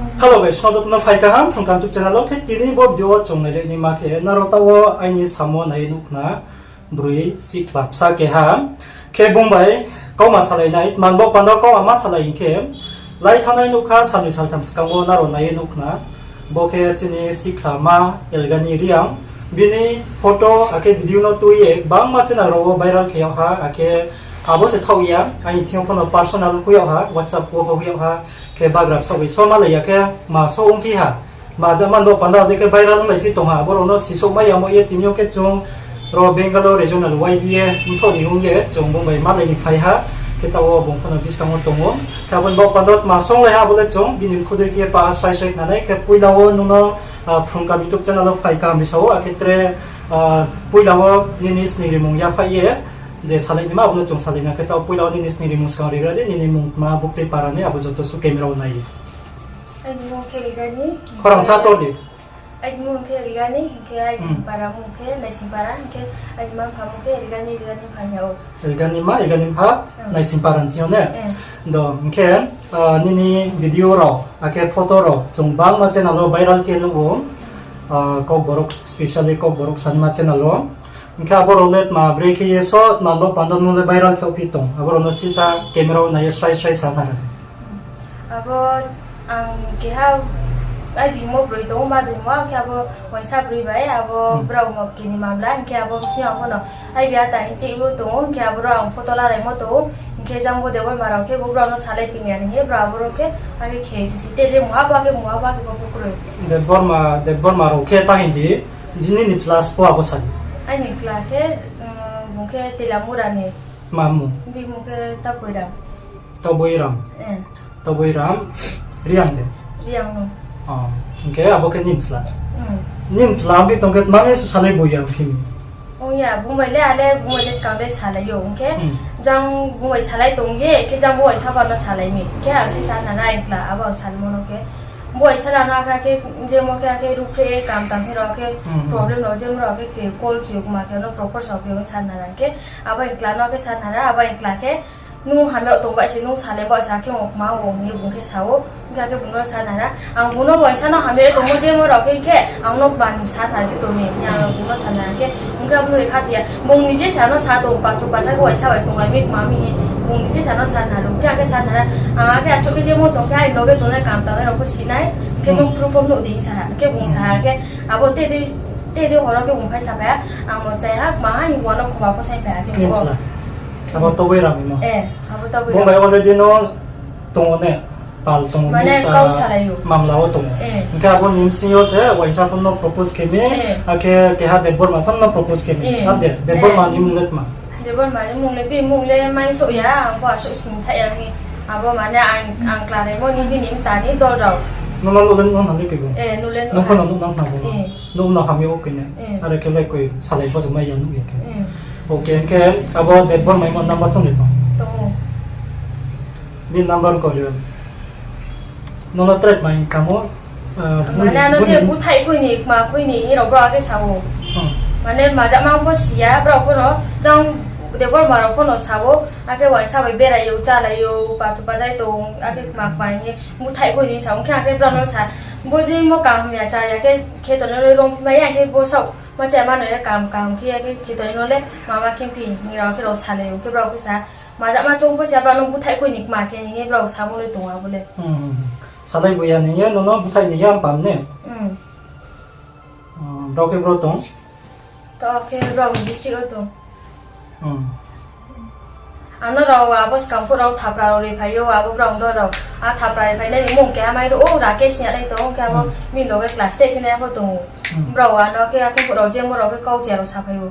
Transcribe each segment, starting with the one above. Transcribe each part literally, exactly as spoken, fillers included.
Hello guys, snojoto no phai kaham Phrung Kaham YouTube channel wo. Khe tini bo video wo chung nailai naima khe, nrao taoh wo aini samo nai nuh khna, broi sikhla bsa keha. Khe bung bai kauma salai nai, tma ni bo panda kauma ma salai hing khe, lai thanngnai nuh kha, salnoi saltham skang wo nrao nai nuh khna. Bo khe chini sikhlama Elgani Reang. Bini photo akhe video no tui ye bangma channel rao wo viral khe yag ha, akhe abo se thaoh ya, aini thing yo pho no personal khui yag ha, WhatsApp wo pho khui yag ha, khe bagra bsaoh bai so malai ya khe ma so ongphi ha. Ma ja man bo panda dei khe viral onglai phi tong ha, abo rao no sisouh mai yamo ye tini yo khe chung ro Bangalore Regional Y B A mthoh ni ong ye chung bung bai malai ni phai ha, khe taoh wo bung pho no buskang wo tong ou. Khe abo ni bo panda tma songlai ha, abo le chung bini mkhu dei khe pa srai srai khna nai. Khe poila wo nung no, ah, Phrung Kaham YouTube channel wo phai kaham ri sa ou, akhe tre, ah, poila wo nini sningrimung yaphaih ye je salai naima abo no chung salai na. Khe taoh poila wo nini sningrimung skang rigra di, nini mung tma, buktui para ni, abo joto suh camera wo nai ye. Aini mung khe Elgani. Khorang sa tor di. Aini mung khe Elgani, hing khe aini para mung khe Naisingpara, hing khe aini ma mpha mung khe Elgani, Elgani mpha hing ya ou. Elgani ma, Elgani mpha, Naisingpara ni ching yo ne? Do, hing khe, ah, nini video rao, akhe photo rao chung bangma channel wo viral khe nuh ou, ah, Kokborok, specially Kokborok Sanima channel wo. Hing khe abo rao le tma bre khe ye so, tma bo panda nung le viral khe phi tong, abo rao no sisa camera wo nai ye srai srai sa khna di. Abo ang keha ai bimo broi tong ou, ma dui mo, hing khe abo uaingsa broi bai, abo brao mo kini mamla, hing khe abo bsing yo pho no ai bi ata hing chih ou tong ou, hing khe abo rao ang photo lalaimo tong ou, hing khe jang bo Debbarma rao khe bo brao no salai ping ya ni hing ye brao abo rao khe akhe khe bisi te le mungha ba khe mungha ba khe bo pho kroi. Debbarma, Debbarma rao khe ta hing di, jini ni chla spo abo sa di. Aini chla khe, um, bung khe Teilamura ni. Tma mung? Bini mung khe Taboiram. Taboiram. Taboiram. Reang de? Reang no. Hing khe abo khe nini chla? Nini chla ong phi tong khe tma mi salai boi ya ong phi mi? Ong ya, bung bai le ale, bung bai le skang le salai ou. Hing khe jang bung bai salai tong ye, khe jang bung bai sapa no salai mi. Hing khe ang khe sa nana aini chla, abo ang salmo no khe. Bung bai sala no akhe, akhe jemo khe, akhe ruhphreh ye kam tang khe rao khe problem rao, jemo rao khe khe call khe ou kma khe no propose rao khe ou sa nana khe. Abo aini chla no khe sa nana, abo aini chla khe, nung hamya tong bai se, nung salai ba sa khe ong kma ong hing ye bung khe sa ou. Hing khe akhe bung no sa nana, ang bung no uaingsa no hamya tongmo jemo rao khe, khe ang no kma ni sa nana khe tong mi, hing ye ang bung no sa nana khe, hing khe abo no khathoi ya. Bung ni je sa no sa tong, pathu pasa khe uaingsa bai tonglai mi tma mi, bung ni je sa no sa nana, hing khe akhe sa nana, ang akhe asuh khe jemo tong khe, aini loge tongnai kam tangnai rao pho si nai, khe nung proof pho nuh di hing sa ha, khe bung sa ha khe, abo te dei, te dei horo khe bung phai saphai ha, ang no chai ha, kma ha, hing bo no khoba pho sai phai ha khe. Abo Taboiram ni mo? Bung bai already no tong ou ne, pal tong ou, mane kau salai ou, mamla wo tong ou. Hing khe abo ni bsing yo se uaingsa pho no propose khe mi, akhe keha Debbarma pho no propose khe mi. Ar de, Debbarma ni mung le tma? Debbarma ni mung le, bini mung le mai souh ya, ang pho asuh sning thaih ya mi. Abo mane ang, ang klanai mo ni bini mta ni dol rao. Nung no nuh le nuh nang le kebo? Nung pho no nuh nang khna bo no. Nuh no hamya ou koi ne. Are khe le koi salai pho se mai ya nuh ya khe. Okay, hing khe abo Debbarma ni mo number tong le tong? Tong ou. Bini number kori. Nung no threat mai kamo, mane ano khe búthaih khui ni, kma khui ni, rao brao akhe sa ou. Mane majama pho si ya, brao pho no, jang Debbarma rao pho no sa ou, akhe uaingsa bai berai ou, chálai ou, pathu pajai tong, akhe kma kma hing ye búthaih khui ni sa ou, hing khe akhe brao no sa, bo je mo kaham ya chá ya khe, khe tongnai le rom mai ya, hing khe bo saoh ma chá ma no ye kaham kaham khe ya khe, khe tongnai no le mama khe phi, hing rao khe rao salai ou, khe brao khe sa, majama choung pho si ya, brao no búthaih khui ni kma khe hing ye brao samo le tong abo le. Salai bo ya ni ye, nung no búthaih ni ya pam ne? Brao khe bro tong? To khe brao district wo tong. Ano rao abo skang phuh rao thapra rao ri phai ou, abo brao do rao. A thapra ri phai nai ni mung keha mai ro ou, Rakesh hing ye nai tong ou, khe abo bini loge class ten khe nai pho tong ou. Brao ano khe akhe phuh rao jemo rao khe kau che rao saphai ou.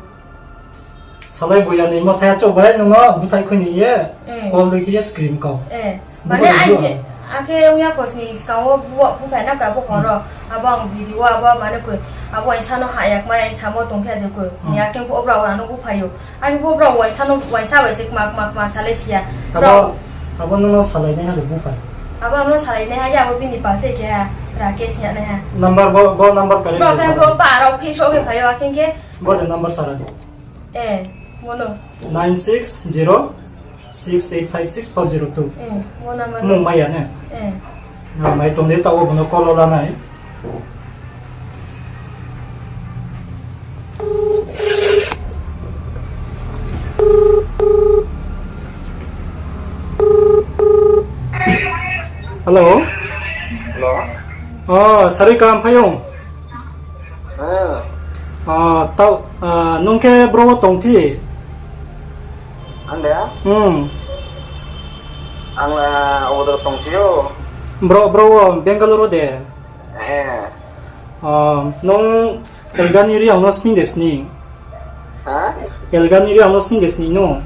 Salai bo ya ni mo thai achouh bai nung no búthaih khui ni ye, call bai khe ye scream kau. Mane ai je, akhe ong ya khos ni skang wo búphai na ka bo horo, abo ang video wo abo mane koi, abo uaingsa no ha ya kma, ang samo tong phi ya de koi. Ni akhe phuh brao ano búphai ou. Akhe phuh brao uaingsa no, uaingsa bai se kma kma kma salai si ya. Abo nung no salai nai ha le búphai? Abo ano salai nai ha ya, abo bini pal te khe ha, Rakesh hing ye nai ha. Number bo, bo number kare brao khe sa bo pa rao khe so khe phai ou, akhe khe. Bo de number sara di. Nine six zero six eight five six four zero two. Mung mai ya ne? Nai tong di, taoh wo bo no call o la nai. Hello. Hello. O, sarui kaham phaiyong. Hmm. O, taoh, ah, nung khe bro wo tong phi? Ang de? Hmm. Ang la obo doro tong phi o. Bro, bro wo Bangalore wo de? Eh. O, nung Elgani Reang no sning de sning? Ha? Elgani Reang no sning de sning no?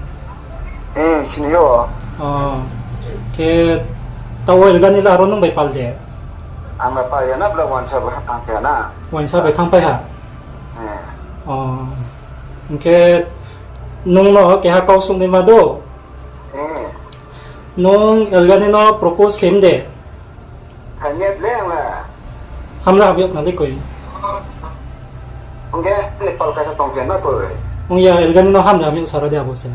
Eh, sini yo. O, khe taoh wo Elgani la aro nung bai pal de? Ang bai pal ya na, bla wansa bai ha thanngpai ha na. Wansa bai thanngpai ha? Eh. O, hing khe nung no keha kau sungnaima do? Eh. Nung Elgani no propose khe mi de? Hamya ble ang la. Hamla hamyag na le koi. Ong khe, ni pal kaisa tong khe na koi. Ong ya, Elgani no hamla hamyag sara de abo se.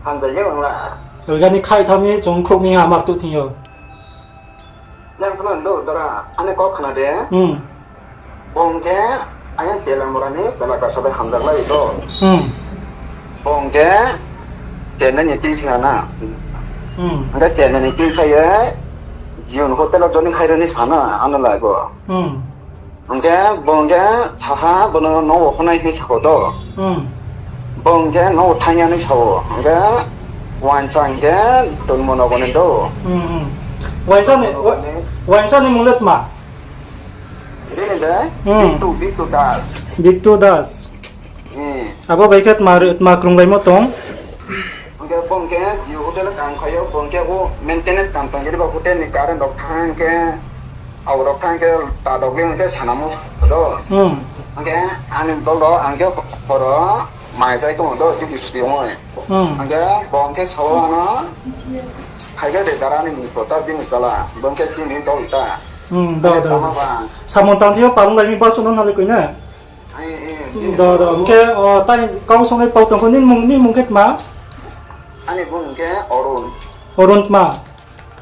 Hamja ye ang la. Elgani khai thami chung khrouh mi ha mar tuh thing yo. Yang khna do dara, ani kau khna de. Hmm. Bung khe, ayang Telamura ni, tela kasa bai hamjak lai do. Hmm. Bung khe, Chennai ni tui kha na. Hmm. Ang khe Chennai ni tui kha ye, June hotel o joining khai rani sana, ano lai bo. Hmm. Ang khe, bung khe, saha, bono no wo honai ni sako do. Hmm. Bung khe, no wo thangya ni sao. Ang khe, wansa ang khe, tongmo no goni do. Hmm, hmm. Wansa ni, wa-, wansa ni mung le tma? Bini de, hmm. Bittu, Bittu Das. Bittu Das. Hmm. Abo bai khe tma, tma krunglaimo tong? Hingkhe bo hingkhe Jio hotel kam khaio, bo hingkhe o maintenance kam tong, jeba hotel ni current rok thang khe, abo rok thang khe, ta dok le hingkhe sanamo do. Hmm. Hingkhe ani dol rok ang khe horo mai chai tongo do, duty chuti ongoi. Hmm. Hingkhe bo hingkhe sao ano, phai khe de dara ni mung kota bini chala, bo hingkhe chini dol ta. Hmm, da, da, da. Samung tang thio palung lai mi basu no nalai koi na? Ai, ai, ai. Da, da. Hingkhe, o, tai kau songnai pal tong kho, nini mung, nini mung khe tma? Ani mung khe Arun. Arun tma?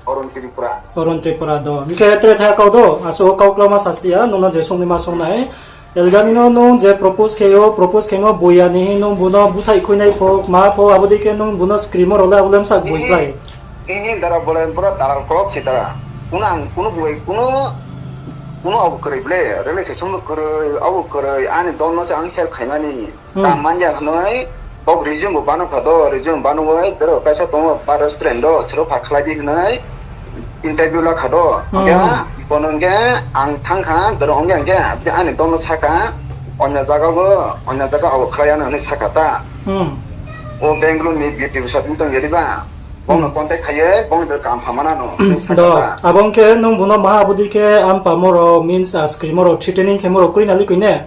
Arun Tripura. Arun Tripura do. Hingkhe tre thaya kau do, aso kau klama sasi ya, nung no je songnai ma songnai. Elgani no nung je propose khe o, propose khe mo boya ni, nung buno buthai khuinai pho, ma pho, abo dei khe nung buno scream o role, abo le msak boi klai. Ihi dara bole pura daral kok si dara. Kuno ang, kuno boi, kuno, kuno abo kwrwi ble, relationship bo kwrwi, abo kwrwi, ani dol no se ang help khaimani. Hmm. Tam manya hwnwi, kok resume bo bano kha do, resume bano oi, dero kaisa tongo, pa restaurant do, sero pha khlai di hwnwi, interview la kha do. Hmm. Hwnkhe, bono hwnkhe, ang thang kha, dero hwnkhe, hwnkhe, ani dol no saka, onya jaga bo, onya jaga abo khlai ano hwnwi saka ta. Hmm. O Bangalore ni beauty resort ni tong yari ba. Bono contact khaiye, bono de kam phamana no. Hmm. Do, abo hwnkhe nung buno maha abo dei khe ampamo rok, means, ah, screamo rok, threatening khemo rok kroi nalai koi ne?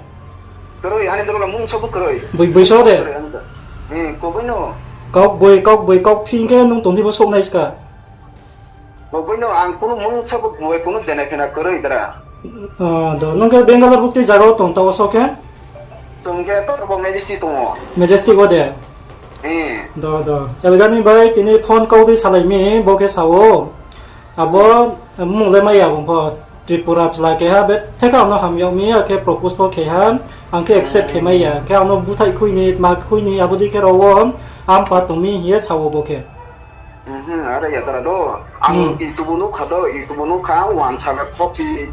Kroi, ani dolo mungsa bo kroi. Boi, boi so de? Kroi, ani do. Hmm, koboi no. Kok boi, kok boi, kok phi hwnkhe nung tongdi bo sok nai ska. Koboi no, ang kuno mungsa bo boi, kuno dena phena kroi dara. Ah, do, nung khe Bangalore bukti jaga o tong, tao so khe? Chwng khe to bo Majestic tongo. Majestic o de? Eh. Do, do. Elgani bai tini phone kau dei salai mi, bo khe sao. Abo, mung le maya bung pho. Tripura chla keha, be theka no hamyag mi, akhe propose pho khe ha. Ang khe accept khe maya. Khe ano buthai khui ni, tma khui ni, abo dei khe ro o, am pa tong mi, ye sao bo khe. Mhm, are ya dara do. Ang YouTube nukha do, YouTube nukha, wansa le phokchi,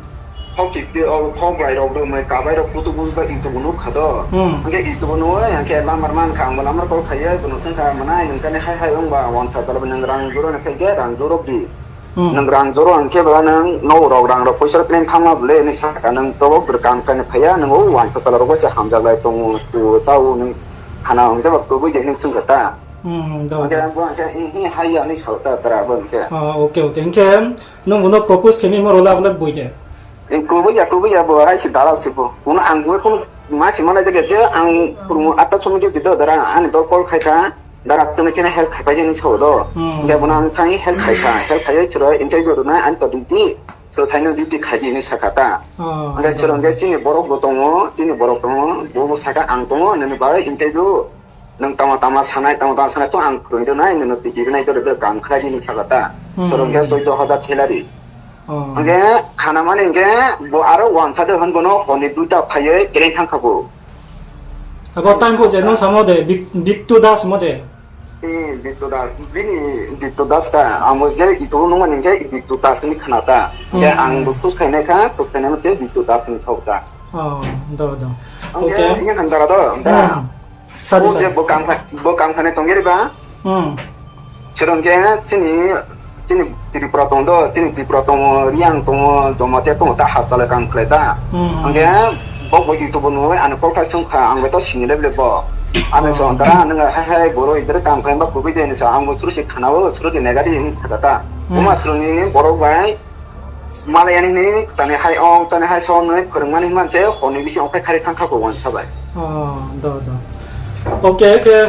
phokchi te, o, phok lai rok do, mai kabai rok putu putu do YouTube nukha do. Hmm. Hingkhe YouTube nui, hingkhe lamar mankha, ang bo lamar call khaiye, bono sengkha, manai, nung kani hai hai wngba, wansa chala bo nung rang juro ni phaikhe, rang juro di. Hmm. Nung rang juro hingkhe ba nung, no rok rang rok poisa plan thangma bole, ni saka nung to bo kam kani phaiya, nung o wansa chala rok bo se hamjak lai tongo, tu sao nung khana hingkhe ba kubui de nung sengkha ta. Hmm, do, do. Hingkhe bo hingkhe, hi, hi, hai ya ni sao ta tara bo hingkhe. Ah, okay, okay. Hingkhe nung bono propose khe mi mo role abo le boi de? Kubui ya, kubui ya bo, hai se dalal se bo. Bono ang bo kuno ma se malai jaga je ang kurung ata somoi duty do dara, ani dol call khai kha, dara tini khe help khai pai jani sao do. Hmm. Hingkhe bono ang thang help khai kha, help khai chwrai interview rwnai, ani to duty, so thaino duty khai di ni saka ta. Oh, hingkhe do. Chwrai hingkhe chini borok bo tongo, chini borok tongo, bo bo saka ang tongo, nini bai interview. Nung tama tama sanai, tama tama sanai, to ang kroi rwnai, nung tiki rwnai, to rwgwi kam khlai di ni saka ta. Hmm. Chwrai hwnkhe choudo hajar salary. Hing khe khana mani hing khe bo aro uansa de hwn bono hor ni duita phai ye keleing thanng kha bo. Abo time bo je nung samo de, Bik-, Biktu Das mo de? Biktu Das, bini Biktu Das ta, ang bo je YouTube wo nung mani hing khe Biktu Das ni khna ta. Hing khe ang bo khus khainai kha, khus khainai mo je Biktu Das ni sao ta. Hing khe, ye khan dara do, dara. Bo je bo kam kha-, bo kam khanai tong ye ri ba. Sero hing khe chini, chini Tripura tong do, chini Tripura tong o, Reang tong o, Jamatia tong o, ta hastale kam khlai ta. Hing khe bo bo YouTube wo nung ani kok thai song kha, ang bo to sini le bo. Ani song dara, nung hai hai boro idre kam khlai ba kubi de ni sa, ang bo churu si khna o, churu di nai gari ni sa ta. Buma churu ni borok bai malai ani ni tani hai ong, tani hai so nung phwrwng mani himba se, hor ni bisi ong phai khari thang kha ko uansa bai. Okay, khe,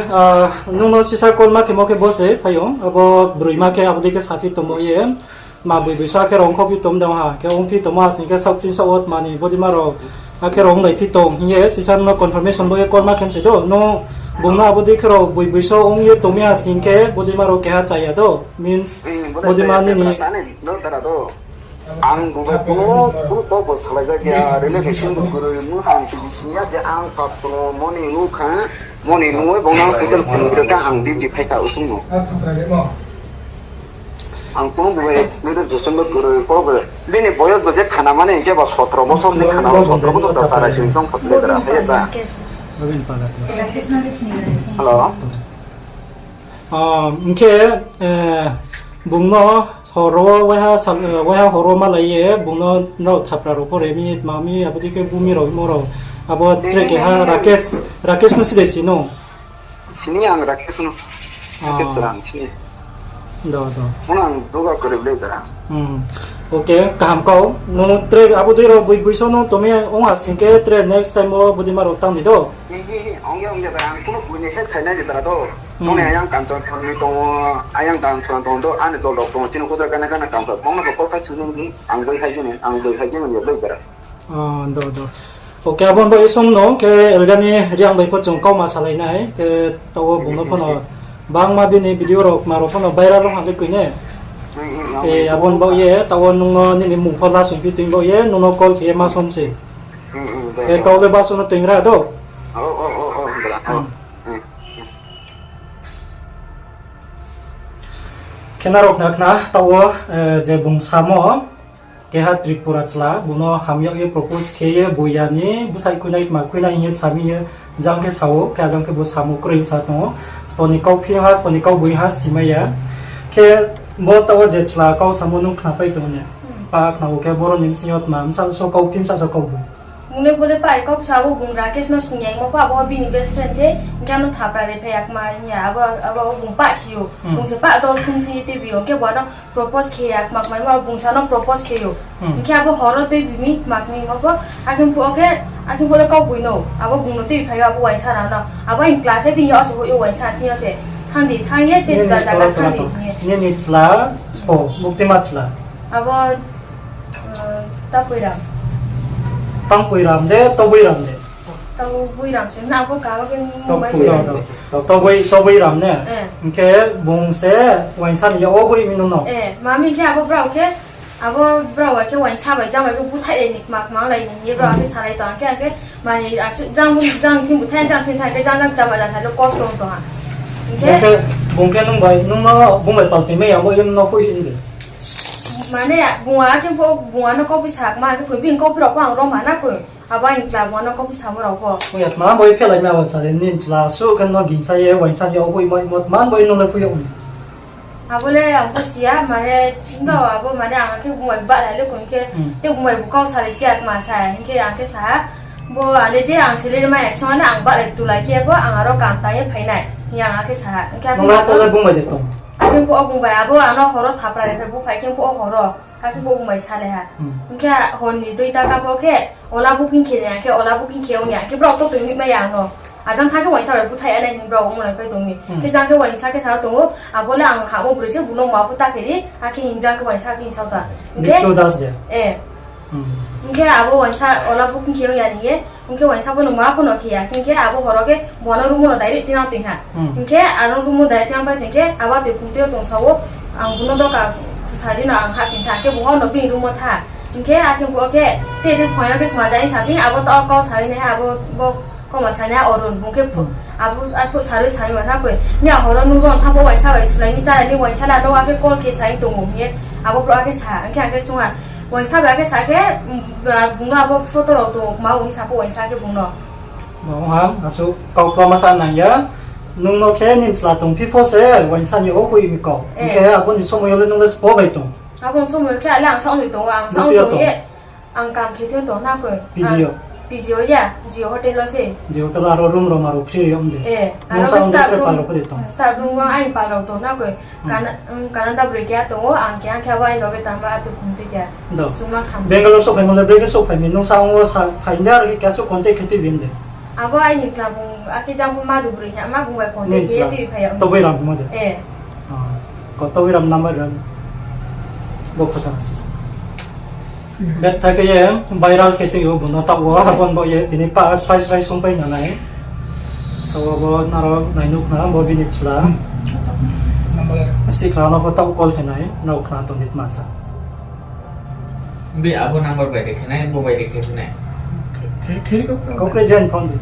nung no sisa call ma khemo khe bo se phai ong, abo broima khe abo dei khe saphi tongmo ye, ma bui bui sa khe rong khophi tong dong ha, khe ongphi tongmo ha sing khe saoh chini saoh wo tma ni bodima rao, akhe rong lai phi tong hing ye sisa no confirmation bo ye call ma khem se do, no bung no abo dei khe rao bui bui so ong ye tongmi ha sing khe bodima rao keha chaya do, means bodima nini Ang bo bai kuno, kuno kok bo salai jak ya, relationship bo kwrwi, mui ham se sing ya je ang pha kuno moni nu kha, moni nu bong nang hotel kuno kha ang duty phai kha usung no. Ang kuno bo bai relationship bo kwrwi, kok bo, bini boyos bo je khana mani hing khe ba sotro bosor ni khana, sotro bosor da chara sing tong kha le dara, hai ba. Hello. Hing khe, bung no hor wo waiha sal, waiha hor wo malai ye, bung no nrao thapra rao pore mi, tma mi, abo dei khe bumi rao, imo rao. Abo tre keha Rakesh, Rakesh no si de si no? Sini ang Rakesh no. Rakesh Chorang sini. Do, do. Ang duga kwrwi le dara. Okay, kaham kau. Nung tre abo dei rao bui bui so nung tongmi ong ha sing khe tre next time wo bodima rao tang di do. Ong ya, ong ya, ang kuno bui ni help khainai di dara do. Nung ni ayang Kamchang Pharmi tong o, ayang Dang Chorang tong do, ani dol rao tong o, chini kutra kana kana Kamchang, bung no bo kok khai sung di, ang bui hai jini, ang bui hai jini, ya bui dara. Do, do. Okay, abo bo isong no khe elgani Reang bai pho chung kauma salai nai, khe taoh wo bung no pho no bangma bini video rao kma rao pho no viral ong ha de koi ne. Abo bo ye, taoh wo nung no nini mung pho la sungphi tong bo ye, nung no call khe ye ma som se. Khe kau le baso no tong ra do. Khe nrao khna khna, taoh wo, je bung samo, keha Tripura chla, bung no hamyag ye propose khe ye, boya ni búthaih khuinai, tma khuinai hing ye sami ye, jang khe sa ou, khe ajang khe bo samo kroi sa tong ou. Sbo ni kau phim ha, sbo ni kau boi ha, simai ya. Khe bo taoh wo je chla kau samo nung khnapai tong ne. Pa khna ou khe boro ni bsing yo tma, bsa so kau phim, bsa so kau boi. Bung le bo le pai kau bsa wo bung Rakesh no sning ya, imo pho abo bini best friend se, hing khe ano thapra re phai ya kma hing ya, abo, abo bung pah si ou, bung se pah dol thum phi ye tuibi ou, hing khe bo ano propose khe ya kma kma, imo bung sa no propose khe ou. Hing khe abo hor wo tuibi mi kma kma, imo pho, akhe phuh wo khe, akhe phuh le kau boi no, abo bung no tuibi phai ou, abo uaingsa rao no, abo aini class se bini yo se hoih ou uaingsa thing yo se, thanng di, thanng ye, te juda zaga thanng di hing ye. Nini chla sbo, buktima chla? Abo, Tapoiram. Tangpoiram de, Taboiram de? Taboiram se, na bo karo khe Taboiram. Toboi, Taboiram ne? Hing khe bung se uaingsa ni ya wo hoih mi nung no? Mami khe abo brao khe, abo brao khe uaingsa bai jang bai khe búthaih lai ni kma kma lai ni hing ye brao khe salai tong khe, ang khe mani jang, jang thing búthaih, jang thing thang khe jang jang chaba ja sa le kosto tong ha. Hing khe bung khe nung bai, nung no bung bai pal toimai ya bo ye nung no hoih hing de? Mane, bung akhe pho, bung ano kauphi sa kma, akhe pho bini kauphi rao pho ang rom ha na koi. Abo aini chla bung ano kauphi samo rao pho. Ong ya, tma bo ye phelai ma bo sa de, nini chla suh khe no gingsa ye, uaingsa ye, obo imo imo, tma bo ye nung le phui yag mi? Abo le ang pho si ya, mane, no, abo mane ang khe bung bai bahlai le koi khe, te bung bai bu kau salai si ya tma sa, hing khe ang khe sa ha, bo ang le je ang salary mai ya, chung ano ang bahlai tulai khe bo ang aro kam tang ye phai nai, hing ye ang khe sa ha. Hing khe abo nung le pho le bung bai de tong? Akhe pho o bung bai abo ano horo thapra re phai bu phai khe pho o horo, akhe pho o bung bai salai ha. Hing khe hor ni duita ka pho khe, ola booking khe ni ya khe, ola booking khe ong ya khe, brao to tongmi mai ya ang no. Ajang tha khe uaingsa bai búthaih ya nai hing brao ongmo lai pai tong mi. Khe jang khe uaingsa khe sa tong ou, abo le ang hamo broi se bung no ma pho ta khe ri, akhe hing jang khe uaingsa khe hing sa ta. Hing khe, Biktu Das de? Hing khe abo uaingsa ola booking khe ong ya ni ye, hing khe uaingsa pho no ma pho no khe ya, hing khe abo horo khe bung ano room wo no direct tinang toing ha. Hing khe ano room wo direct tinang pai toing khe, abo toi khumtui yo tong sa ou, ang bung no doka Sari no ang hahsoing tha, khe bung o no bini room wo tha. Hing khe akhe bo khe, te te phone yo khe kma jai sa phi, abo to kau sari nai ha, abo bo kauma sari nai ha, Arun, bung khe pho-, abo arphuh sarui sai wa na koi. Miya horo nung rong tha pho uaingsa bai sulai mi chara ni uaingsa la no akhe call khe sai tong ou hing ye, abo brouh akhe sa, hing khe akhe sung ha. Uaingsa bai akhe sa khe, mm, bung no abo photo rao tong ou, kma ong sa pho uaingsa khe bung no. Nung ha, asuh kau kau ma sa nang ya. Nung no khe nini chla tong phi pho se, uaingsa ni o hoih mi kau. Hing khe abo ni somoi yo le nung le spo bai tong. Abo ni somoi yo khe ale ang sa ong tong, ang sa ong tong ye. Ang kam khe tong na koi. P G o? P G o ya, Jio Hotel o se. Jio Hotel aro room rao ma rao free ri om de. Nung sa ong de tre pal rao pho de tong. Staff room wo aini pal rao tong na koi. Kana-, um, Kanada broi keha tong ou, ang keha khe abo aini loge tangma atu khum tui keha. Chungma tham. Bangalore souhphaimo le brekhe souhphai mi, nung sa ong wo sa phai mi aro khe keha suh contact khe tui bini de. Abo aini kla bung, akhe jang pho madu broi keha ma bung bai contact khe tui phai ya. Toboi Ram mo de. Ko Toboi Ram number ram. Bo phosa nang se. Betha khe ye viral khe tui ou bung no taoh wo, abo ni bo ye tini pa srai srai sungpai na nai. Taoh wo bo nrao nai nuh khna, bo bini chla. Sikhla no pho taoh call khe nai, nrao khna tong di tma sa. Bi abo number bai de khe nai, bo bai de khe phi nai. Kau kre jen phone di.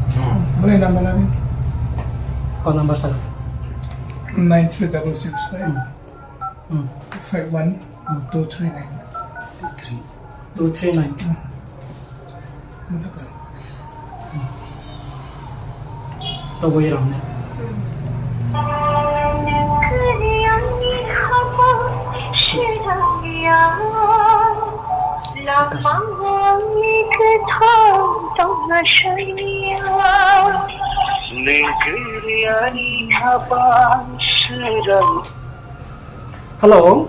Boni number la ni. Kau number sa. Nine three double six five, five one, two three nine. Two three nine. Toboi Ram ne. Hello.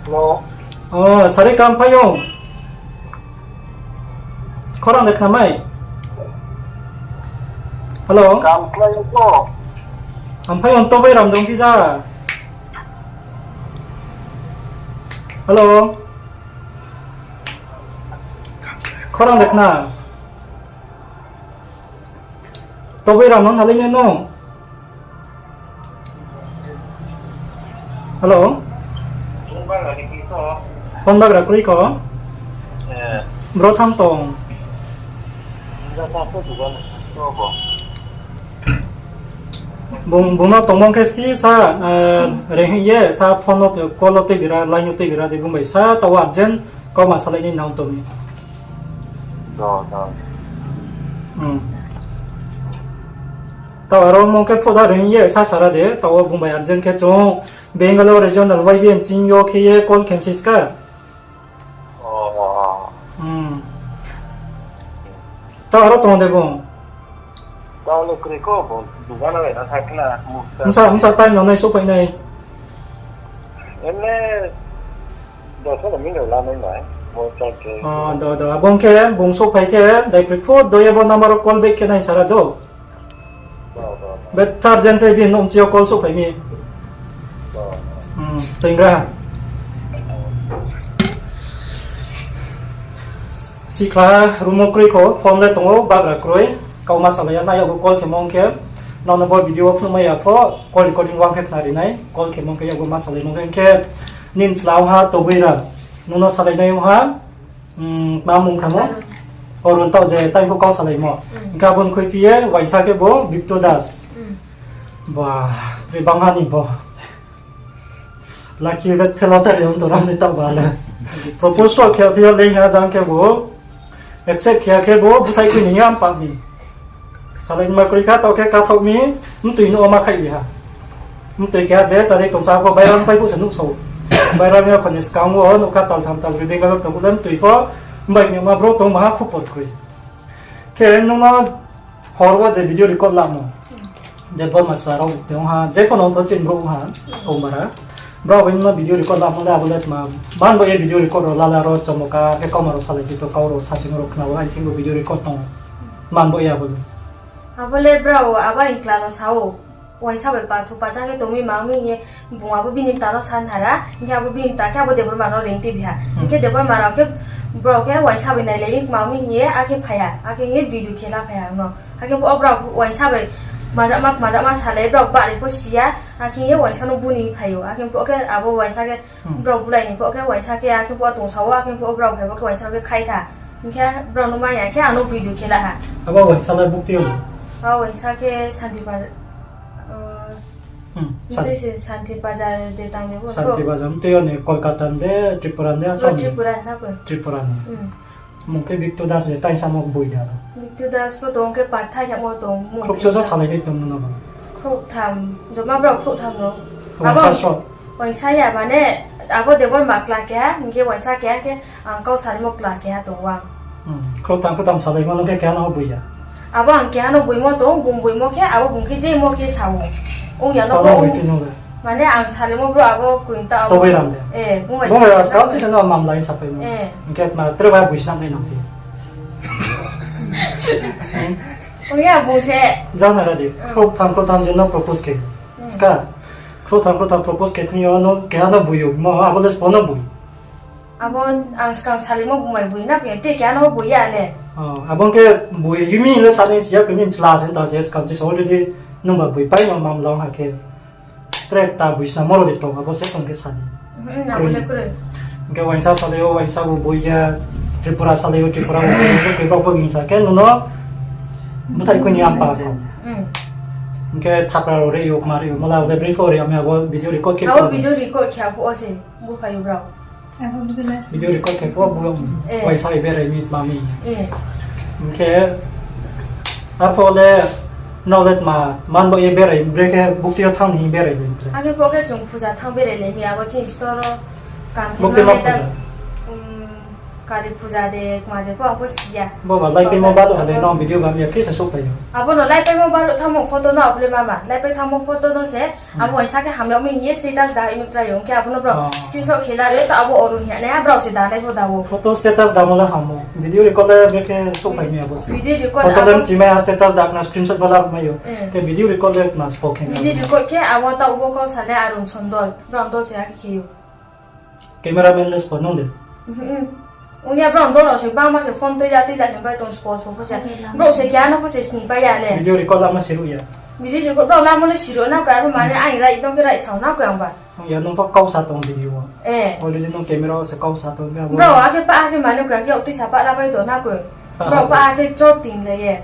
Hello. O, sari kam phai ong. Khorang de khnamai. Hello. Kam khlai ko. Am phai ong Toboi Ram dong kisa. Hello. Khorang de khna. Toboi Ram no nalai nai no. Hello. Phone bagra kroi ko. Bro tham tong. Bung, bung no tongmung khe si sa, rehing ye sa phone no call no tei bira, line no tei bira di bung bai sa taoh urgent kauma salai ni nang tong ni. Taoh aro mung khe phoda rehing ye sa sara de, taoh wo bung bai urgent khe chung Bangalore regional Y B M ching yo khe ye call khe msi ska. Taoh aro tong de bung? Bsa, bsa time no nai souhphai nai. Do, do, abo ong khe bung souhphai khe, daiphai phu do ye bo number wo call back khe nai sara do. Betha urgent se bini nouh chi yo call souhphai mi. Toingra. Sikhla room wo kroi kho, phone le tong ou, bagra kroi. Kauma salai ya, nai yag call khemo ong khe. Nrao no bo video wo phnuhmai ya pho, call recording wang khe khnari nai, call khemo ong khe yag ma salaimo ong khe, nini chla ong ha Toboi Ram. Nung no salai nai ong ha, ma mung khamo? Arun, taoh je time pho kau salaimo. Hing khe abo ni khuiphi ye uaingsa khe bo Bipto Das. Ba, bre bang ha ni bo. Lucky bet the lottery ong tong ram se taoh ba le. Propose khe the yo leng ha jang khe bo. Accept khe khe bo bthai khui ni ya mpa mi. Salai ma kroi kha taoh khe kathaoh mi, mtoi no ma khai bi ha. Mtoi keha je chari tongsa pho bairam pai phuh se nuhsao. Bairam ya khoni skang wo nuh kha tal tham tal ri Bangalore tong phuh le mtoi pho, mbai mi ma bro tong ma ha khupor kroi. Khe nung no hor wo je video record lamo. Debbarma chla rao tong ha, je pho nung to chini brouh ha, Omara. Brao bai nung no video record lamo le abo le tma, man bo ye video record rao lala rao chomoka, khe kauma rao salai khe to kau rao sasing rao khna wo, I think bo video record tong. Man bo ye abo le. Abo le brao abo aini chla no sa ou. Uaingsa bai pathu pacha khe tong mi ma mi hing ye, bung abo bini mta no sa nai ra, hing khe abo bini mta khe abo Debbarma no reing tui bi ha. Hing khe Debbarma rao khe, brao khe uaingsa bai nailai mi ma mi hing ye, akhe phai ya, akhe hing ye video khe la phai ya no. Akhe bo brao uaingsa bai Kmajakma, kmajakma salai brao bari pho si ya, akhe ye uaingsa no buni phai ou. Akhe pho khe abo uaingsa khe brao bulai ni pho khe uaingsa khe, akhe pho tong sa ou, akhe pho brao phai pho khe uaingsa no khe khai tha. Hing khe brao no mai ya khe ang no video khe la ha. Abo uaingsa le bukti yo? Abo uaingsa khe Santi Bazar, Santi Bazar de tang de bo. Santi Bazar mtei yo ni Kolkata de, Tripura de, Assam ni? Tripura ni. Tripura ni. Mung khe Biktu Das de, tai samo boi de aro. Biktu Das pho tong khe Parthai hamo tong mung. Khrouh sa salai dei tong no ba? Khrouh tham, joma brao khrouh tham no. Abo uaingsa ya mane, abo Debbarma kla keha, hing khe uaingsa keha khe, ang kau salimo kla keha tong ou ang. Khrouh tham, khrouh tham salaimo no khe keha no boi ya? Abo ang keha no boimo tong, bung boimo khe, abo bung khe jemo khe sa ou. Ong ya no boi phi no le. Mane ang salimo bro abo kointa abo. Tobai ram de. Bung bai sa no mamla hing sapai no. Hing khe ma tre ba boi snam nai nang phi. Ong ya bung se. Jang na ra di. Khrouh tham, khrouh tham je no propose khe. Ska. Khrouh tham, khrouh tham propose khe thing yo no keha no boi ou, mo abo le sbo no boi. Abo ang skang salimo bung bai boi na phi, te keha no boi ya le. Abo khe boi yumi le sa ni si ya, khe ni chla se ta se skang se already nung ba boi pai no mamla ha khe. Tre ta boi snamo ro de tong, abo se tong khe sa di. Hing khe uaingsa salai ou, uaingsa bo boi ya, Tripura salai ou, Tripura bo boi ya, khe bo bo hing sa khe nung no bthai khui ni ang pa ko. Hing khe thapra ro re ou, kma re ou, mala ode bri pho re, ami abo video record khe. Abo video record khe abo o se, bo phai ou brao. Video record khe pho bo, uaingsa bai berai mi tma mi. Hing khe, arphuh le, nrao le tma, man bo ye berai, bre khe bukti yo thanng ni berai le tre. Akhe pho khe chung puja thanng berai le mi, abo chini store o, kam khe bukti ma puja? Kali puja de, kma de pho ang pho si ya. Bo ba laipaimo baluh ha de, nrao video bam ya khe se souhphai ou. Abo no laipaimo baluh thanngmo photo no abo le mama, laipai thanngmo photo no se, abo uaingsa khe hamyag mi hing ye status da hing krai ou, hing khe abo no brao screenshot khe la ri, to abo Arun hing ya nai, brao se da nai pho da ou. Photo status damo le hamo, video record le bre khe souhphai mi abo se. Video record photo le mchimai ha, status da khna screenshot bo la mai ou. Khe video record le khna spo khe. Video record khe abo taoh bo kau sa le Arun Sondol, brao dol se akhe khe ou. Cameraman le spo nung de? Ong ya, brao dol rao se bangma se phone tuila tuila se pai tong spo spo pho se. Brao se keha no pho se sni pai ya le. Video record lama se ruh ya? Video record brao lamo le si ruh na koi, abo mane ang right no khe right sao na koi ang ba. Ong ya, nung pho kau sa tong video wo. Already nung camera wo se kau sa tong khe abo. Brao akhe pa akhe mane koi ang khe yaktui sa pa la pai tong na koi. Brao pa akhe chor tin le ye.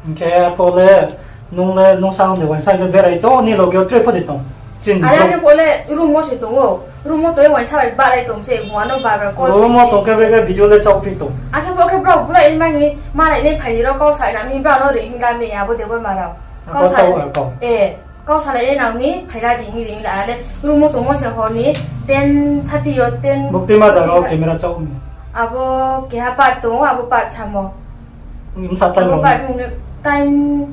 Hing khe arphuh le nung le, nung sa ong de uaingsa le berai tong, ni loge yo tre pho de tong. Are akhe pho le room wo se tong ou. Room wo tong ye uaingsa bai bahlai tong se, bung ano bar bar call room wo tong khe bre khe video le chaohphi tong. Akhe pho khe brao bulai ma hing, malai nai phai ro kau sa na mi brao no ri hing la mi abo Debbarma rao. Kau sa, kau salai ye nang mi phai ra di hing ri hing la le. Room wo tongmo se hor ni ten thirty yo, ten. Bukti ma jang rao camera chaoh mi? Abo keha part tong ou, abo part samo. Msa time rao? Time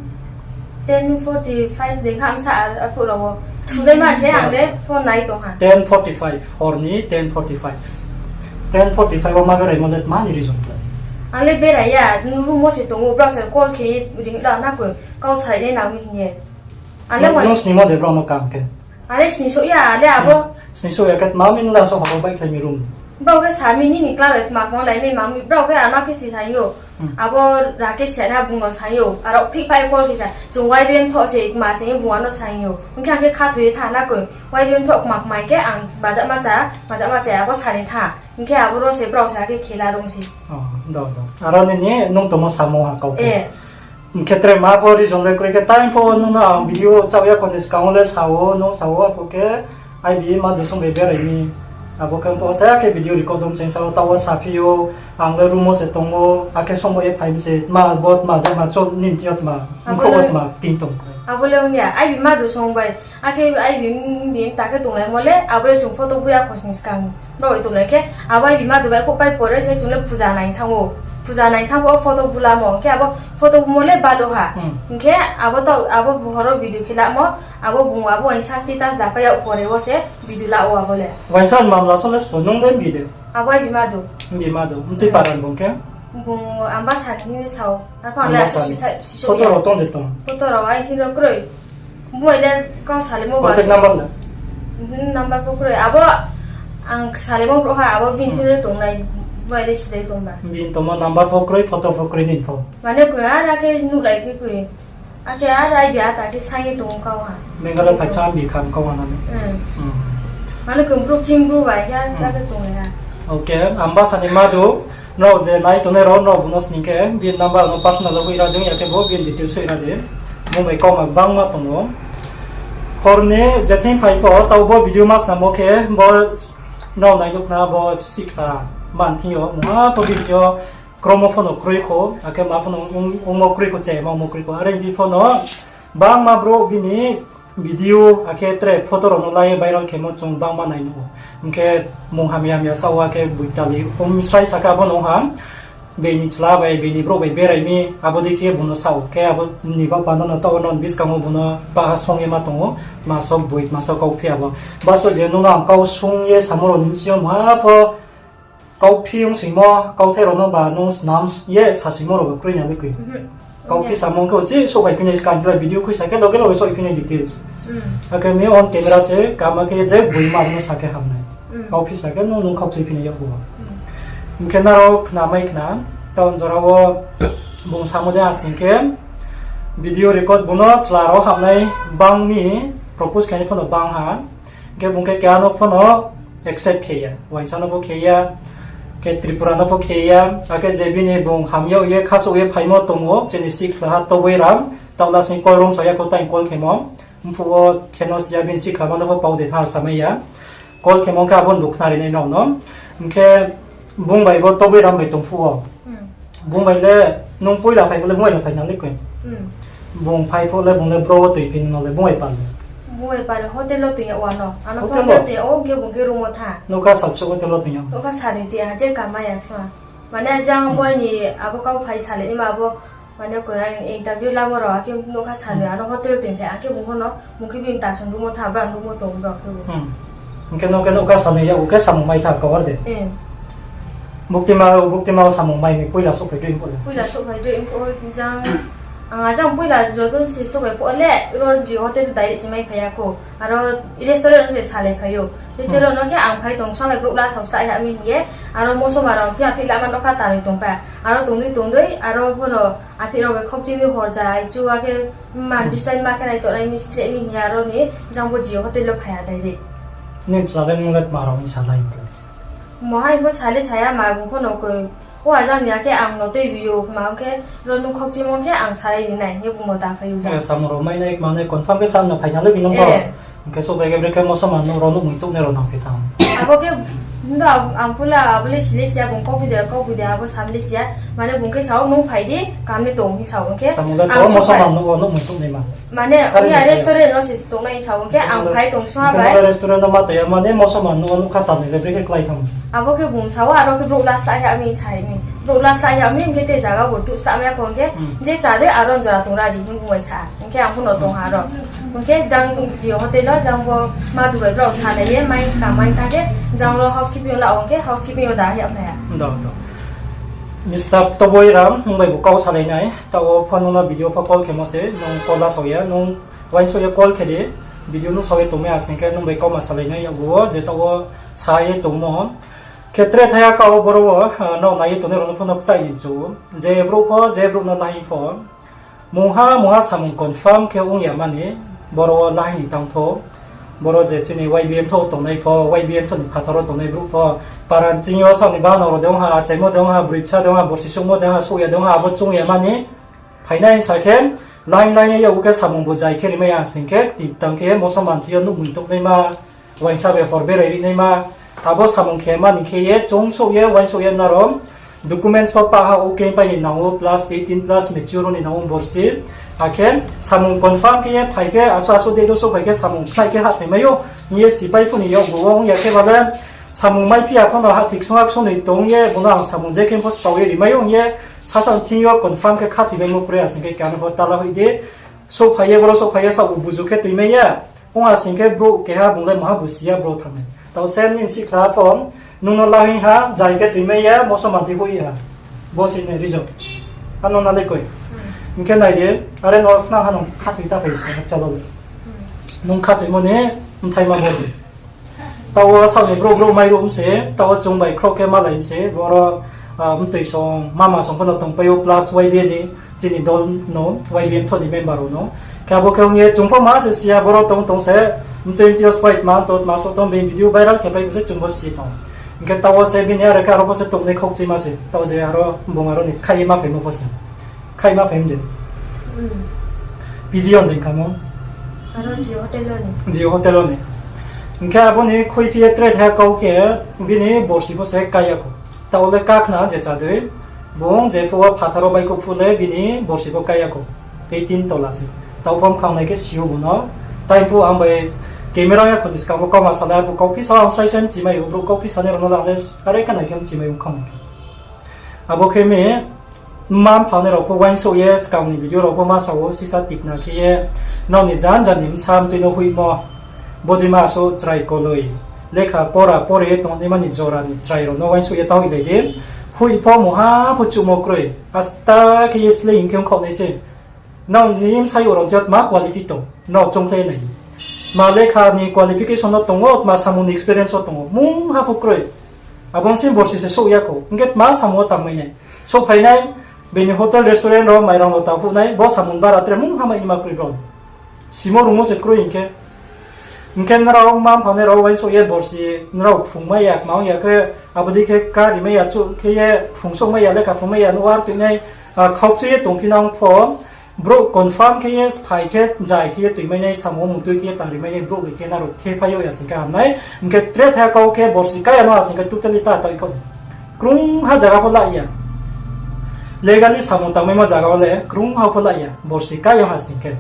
ten forty five de kha, msa arphuh rao wo. Thunai ma se ang le phone nai tong ha. Ten forty five, hor ni ten forty five. Ten forty five wo ma beraimo le tma ni reason khlai? Ang le berai ya, room wo se tong ou, brao se call khe ri hing la na koi, kau salai nai nang mi hing ye. Ang le nung snimo de brao no kam khe? Ang le sni souh ya, ang le abo. Sni souh ya khe tma mi nung le so hor wo baihkhlai mi room? Brao khe sa mi nini kla bai tma kma lai mi mang mi, brao khe ano khe si sa hing ou. Abo Rakesh se na bung no sa hing ou, aro phih pai call khe sa, chung Y B M thoh se kma se bung ano sa hing ou. Hing khe ang khe khathoi ye tha na koi, Y B M thoh kma kmai khe ang bajakma cha, bajakma cha abo sa ni tha. Hing khe aboro se brao se akhe khela rung se. Aro nini nung tongmo samo ha kau khe. Hing khe tre ma pho reason le kroi khe, time pho nung no ang video chaoh ya kho ni skang wo le sa ou, nung sa ou, arphuh khe I B ma Dusong bai berai mi. Abo khe pho sa ya khe video record dom se sa ou, taoh wo saphi ou, ang le room wo se tong ou, akhe song bo ye phai mi se, tma bo tma jama chol nini yo tma, mkho bo tma tin tong. Abo le ong ya, I B ma Dusong bai, akhe I B, I B ta khe tonglaimo le, abo le chung photo bu ya kho ni skang. Brao tonglai khe, abo I B ma Dusong bai khouh pai pore se chung le puja nai thanng ou. Puja nai thanng pho photo bu lamo, hing khe abo photo bumo le baluh ha. Hing khe abo taoh, abo hor wo video khe lamo, abo bung abo uaingsa status da pai yag pore wo se video la ou abo le. Uaingsa ni mamla so le spo nung de mbi de? Abo I B ma Dusong. Mbi ma Dusong, mtui para ni bung khe? Bung Ambasa ni hing ye sa ou. Arphuh ang le Ambasa ni. Photo rao tong de tong? Photo rao aini thing yo kroi. Bo bai le kau salimo ba. Contact number le? Number pho kroi. Abo ang salimo brouh ha, abo bini thing le tongnai, bo bai le silai tong ba. Bini tongmo number pho kroi, photo pho kroi nini pho. Mane koi, are khe nuhlai khe koi. Akhe ar ai bi ata khe saing ye tong kau ha. Meghalaya phaisa ang bi kham kau ha nani. Hmm. Hmm. Mane khe brouh ching brouh bai khe ar Hmm. ta khe tong ha. Okay, ang bsa ni ma du, nrao je nai tongnai rao, nrao bung no sning khe, bini number no personal wo hoih ra di, ya khe bo bini details hoih ra di. Bung bai kauma bangma tong ou. Hor ni je thing phai pho, taoh bo video ma snam wo khe, bo nrao nai nuh khna bo sikla man thing yo, mungha pho bini thing yo, kromo pho no kroi kho, akhe ma pho no ong-, ongmo kroi kho, chema ongmo kroi kho, are bi pho no, bangma brouh bini video, akhe tre photo rao no la ye viral khemo chung bangma nai nuh ou. Hing khe mung hamya hamya sa ou, akhe boitali, om srai sa khe abo no ha, bini chla bai, bini brouh bai berai mi, abo dei khe bung no sa ou. Khe abo ni ba panda no taoh wo non buskang wo bung no baha song ye ma tong ou, ma so boi, ma so kauphi abo. Ba so je nung no ang kau sung ye samo rao ni bsing yo ma pho, kauphi ong singmo, kauthai rao no ba nung snam ye sa singmo rao ba kroi na le koi. Mhm. Kauphi samung khe uchih souhphai phi nai, skang khe video khui sa khe loge loge souhphai phi nai details. Hmm. Akhe mi on camera se kama khe je boima no sa khe ham nai. Hmm. Kauphi sa khe nung nung khaukchai phi nai yakgu. Hmm. Hing khe nrao khna mai khna, taoh jora wo bung samo de asing khe video record bung no chla rao hamnai bang mi propose khe ni pho no bang ha. Hing khe bung khe keha no pho no accept khe ya, uaingsa no pho khe ya, khe Tripura no pho khe ya, akhe je bini bung hamyag ye khasouh ye phaimo tong ou, chini sikhlaha Toboi Ram, taoh lasing call rom sa ya kho, tai call khemo, mphuh wo khe no si ya, bini sikhlama no pho pau de tha samai ya, call khemo khe abo ni bung khnari nai nrao no, hing khe bung bai bo Toboi Ram bai tong phuh wo. Hmm. Bung bai le, nung poila phai phuh le bung bai no phai na le koi. Hmm. Bung phai phuh le, bung le bro wo toi phi no le, bung bai pal le. Bung bai pal le hotel wo toi ya wa no. Ano hotel wo toi ya, o khe bung khe room wo tha. Nougkha sal bsuh hotel wo toi ya. Nougkha sal ni toi ya, je kama ya sma. Mane jang Hmm. boi ni abo kau phai sal ni ma abo, mane koi ang interview lamo rao, akhe nougkha sal ni Hmm. ano hotel toi phai, akhe bung pho no, Bung khe bini tasong room wo tha, bang room wo tong bro khe bo. Hmm. Hing khe nung khe nougkha sal ni yakgu khe samung mai tha kau ar de. Eh. Buktima, buktima samung mai ni poila souhphai dei phuh le. Poila souhphai dei phuh jang, ang ajang poila joto se souhphai phuh le, ro Jio Hotel direct se mai phai ya kho. Aro restaurant se salai phai ou. Restaurant Hmm. no khe ang phai tong, samai brouh la sao sa ya mi hing ye. Aro moso ma rao khe aphi lama nougkha tanoi tong pa. Aro tong dei tong dei, aro pho no Aphi rao bai khokching ni hor ja, ai chu akhe man Hmm. bistai ma khe nai tongnai mi stre mi hing ya aro ni jang bo Jio Hotel wo phai ya dai de. Nini chla le nung le tma rao ni salai plus. Mohai bo sale saya ma bung pho no koi. O ajang ni akhe ang no tei bi ou ma khe ro nung khokching mo khe ang salai ni nai, ye bung no ta phai ou jang. Eh, samung rao mai nai, ma nai confirm khe sa no phai na le bi nung bo. Eh. Hing khe souhphai khe brekhe moso ma nuh rao nuh mui tuh nai rao nang phi tang. Abo khe, hindo ang, ang pula abo le sile siya, bung kau phi de, kau phi de, abo sam le siya. Mane bung khe sao, nung phai di, kam le tong hing sao, hing khe Samung le ang to, moso souhphai. Ma nuh, nuh mui tuh nai ma. Mane, Kari uni ni a saya. Restaurant no se tong nai sao, hing khe ang Hing khe phai tong sma hing khe bai. Mane restaurant no ma tong ya, mane moso ma nuh, nuh kha tang ni le brekhe klái tang. Abo khe bung sao, aro khe brouh la sla ya mi sa mi. Brouh la sla ya mi, hing khe te zaga bo tuh sla ya kho, hing khe Hmm. je cha de, aro jora tong ra di, hing bung bai sa. Hing khe ang pho no tong ha ro. Hing khe jang Jio Hotel wo jang bo ma Dubai brao salai ye, mai skang mai tha khe, jang ro housekeeping yo la ong khe, housekeeping yo da ya phai ha. Da, da. Mister Toboi Ram, nung bai bo kau salai nai. Taoh wo phone no video pho call khemo se, nung call la sao ya, nung uaingsouh ye call khe di. Video nung sao ye tongmai asing khe, nung bai kau ma salai nai yakgu wo, je taoh wo sa ye tongmo. Khe tre thaiha kau boro wo, ah, nrao nai ye tongnai rao no pho no kchai ni chu. Je brouh pho, je brouh no lahing pho. Mungha, mungha samung confirm khe ong ya mani, boro wo lahing ni tang tho. Boro je chini Y B M tho tongnai pho, Y B M tho ni phathar wo tongnai brouh pho. Para ching yo saoh ni bahanao rao de ong ha, achaimo de ong ha, broi bsa de ong ha, borsi suhmo de ong ha, souh ya de ong ha, abo chung ya mani. Phainai sa khe, lahing lahing ye yakgu khe samung bo jai khe rimai ya sing khe, tini tang khe moso manthi yo nuh mui tuh nai ma. Uaingsa bai hor berai ri naima, abo samung khe mani khe ye, chung souh ye, uaingsouh ye nrao, documents pho pa ha, o khe pai ni nang ou, plus eighteen plus mature ni nang ou borsi. Akhe samung confirm khe ye phai khe, aso aso date wo souhphai khe samung khlai khe hahthai mai ou, hing ye sipai pho ni yakgu wo ong ya khe ba le, samung mai phi ya pho no hahthai ksung ha ksung noi tong ye, bung no ang samung je khe pho spao ye ri mai ou hing ye, sasa thing yo confirm khe khathoi maimo kroi asing khe keha no pho tala hoih di, souhphai ye, boro souhphai ye, saoh bu buzu khe toi mai ya. Ong asing khe brouh keha bung le maha bo si ya brouh thanng nai. Taoh se nini sikhla pho, nung no lahing ha, jai khe toi mai ya, moso manthi hoih ha. Bo si ni reason. Ano na le koi. Hing khe nai di, are no khna ha nung khathoi ta phai sa, chalo le. Nung khathoimo ni mthaima bo se. Taoh wo saoh ni brouh brouh mairuh mi se, taoh wo chung bai khrouh khe malai mi se, boro Ah, mtoi song, mama song pho no tongpai ou, plus Y B A ni, chini dol no, Y B A mthoh ni member rao no. Khe abo khe ong ye chung pho ma se si ya, boro tong tong se, mtoi mtoi yo spite ma, to ma so tong, bini video viral khe pai se chung bo si tong. Hing khe taoh wo se bini aro khe aro pho se tongnai khaukchima se, taoh je aro bung aro ni khaih ye ma phaimo pho se. Khaih ma phai mde. P G on dei khamo. Aro Jio Hotel o ni. Jio Hotel o ni. Hing khe abo ni khuiphi ye tre tha kau khe bini borsi pho se kai ya kho. Taoh le kakhna je chadoi, bung je phuh wo phathar wo baihkhouh phuh le bini borsi pho kai ya kho. Tei tin tola se. Taoh pho mkhang nai khe si ou bung no. Tai phuh ang bai camera ya kho ni skang wo kauma salai arphuh kauphi sa ang srai srai mchimai ou, brouh kauphi sanai rao no lang le are khe nai khe mchimai ou khang nai khe. Abo khe mi, mma mpha nai rao pho uaingsouh ye skang ni video rao pho ma sa ou, sisa tikna khe ye, nrao ni jan jan ni bsa mtoi no hoihmo, bodei ma asuh chrai koloi, lekha pora pore ye tongnaima ni jora ni chrai rao no uaingsouh ye taoh hoihlai di, hoih pho mungha pho chuhmo kroi, asta khe ye slei hing khe ongkhaoh nai se. Nrao ni bsayouh rao jat ma quality tong, nrao choungkhlai nai. Ma lekha ni qualification no tong ou, ma samung ni experience wo tong ou, mungha pho kroi. Abo ni sing borsi se souh ya kho, hing khe tma samung wo tangmai nai. Souhphai nai, bini hotel restaurant rao mairang no tang phuh nai, bo samung bara tre mungha mai ni ma kroi brao ni. Simo rungmo se kroi hing khe. Hing khe nrao mma mpha nai rao uaingsouh ye borsi nrao phrungmai ya, kma ong ya khe, abo dei khe kari mai ya chuh khe ye phrungsouh mai ya, lekha phrungmai ya, nouh wo ar toi nai, ah, khaukchu ye tongphi nang pho, brouh confirm khe ye phai khe, zai khe ye toimai nai, samung mung tui khe ye tangri mai nai, brouh bai khe nrao thephai yag ya sing khe ham nai, hing khe tre tha kau khe borsi kai ya no ha sing khe totally ta taoh kho. Krungha zaga pho la ya. Legally samung tangmaimo zaga wo le krungha pho la ya, borsi kai ya ha sing khe.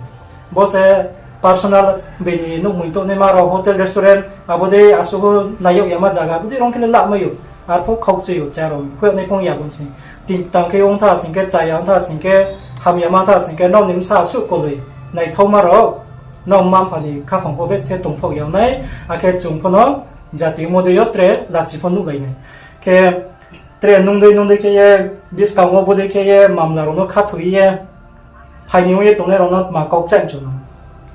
Bo se personal bini nouhmoi tongnaima rao hotel restaurant, abo dei asuh nai yag yama zaga, abo dei rong khe le lamai ou. Arpho khaukchu ou, cha rao mi. Hoih nai phong ya bo sing. Tin tang khe ong tha sing khe, cha ya ong tha sing khe, hamya ma tha sing khe, nrao ni bsa asuh koloi. Naithaoma rao, nrao mma mpha ni khaphang pho bethe tongthaoh ya nai, akhe chung pho no jati ongmo dei yo tre lachi pho nuhlai nai. Khe tre nung dei nung dei khe ye, buskang wo bodei khe ye, mamla rao no khathoi ye, phai ni ong ye tongnai rao no tma kau kchaih chung no.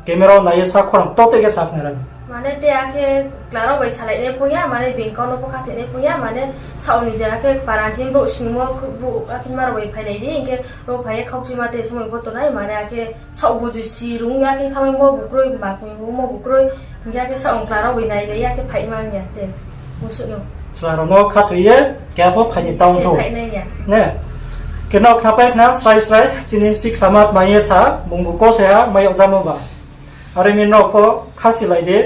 Camera wo nai ye sa khorang to tei khe sa khna ra. Mane te akhe chla rao bai salai nai phong ya, mane bini kau no pho khathoi nai phong ya, mane saoh ni je akhe para chini brouh singmo brouh akhe ma rao bai phailai di, hing khe ro phai ye khaukchima te somoi pho tongnai, mane akhe saoh buji si rung ya khe thanngmaimo bu kroi, ma kmungmo bu kroi, hing khe akhe saoh chla rao bai nailai ya khe phaima ya te. Musuh no. Chla rao no khathoi ye, keha pho phai ni tang tho. Phainai ya. Ne? Khe nrao khnapai khna srai srai, chini sikhlama tma ye sa, bung bu kose ha, mai yag jamo ba. Are mi nrao pho khasilai di,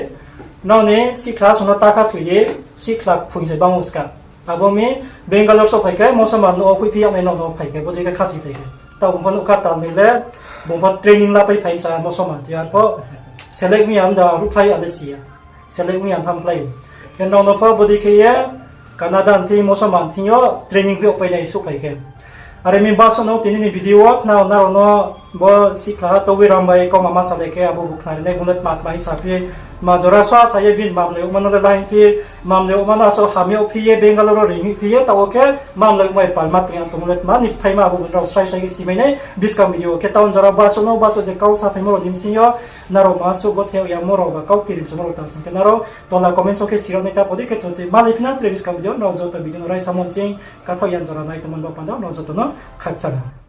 nrao ni sikhla song no ta khathoi di, sikhla phoing se bang uska. Abo mi Bangalore souhphai khe, mosoman no hoihphi yag nai no no phai khe, bodei khe khathoi phai khe. Taoh bung pho nouhkha tal ni le, bung pho training lapai phai sa mosoman ti arpho, select mi ang da ruhkhlai ya le si ya. Select mi ang tham khlai. Khe nrao no pho bodei khe ye, Canada ni thing, mosoman thing yo, training hoih yag pai nai souhphai khe. Are mi basuh no tini ni video wo khna nrao no bo sikhla ha Tobi Ram bai kauma ma salai khe abo bu khnari nai bung le tma tma hing sa phi, ma jora sa sa ye bini mamlai yagma no le la hing phi, mamlai yagma no asuh hamya phi ye Bangalore wo ring hoih phi ye taoh wo khe mamlai yagmai palma tong ya tongmo le tma ni bthaima abo bu nrao srai srai khe simai nai buskang video wo khe taoh jora basuh no basuh je kau saphaimo rao ni bsing yo nrao ma suh gothe yamo rao ba kau kirim chamo rao ta sing khe nrao tola comment wo khe siro nai ta podi khe chung se malai phi na tre buskang video nrao joto video no raisa mo ching kathaoh yan jora nai tongmo ni bo panda nrao joto no khakchang ha.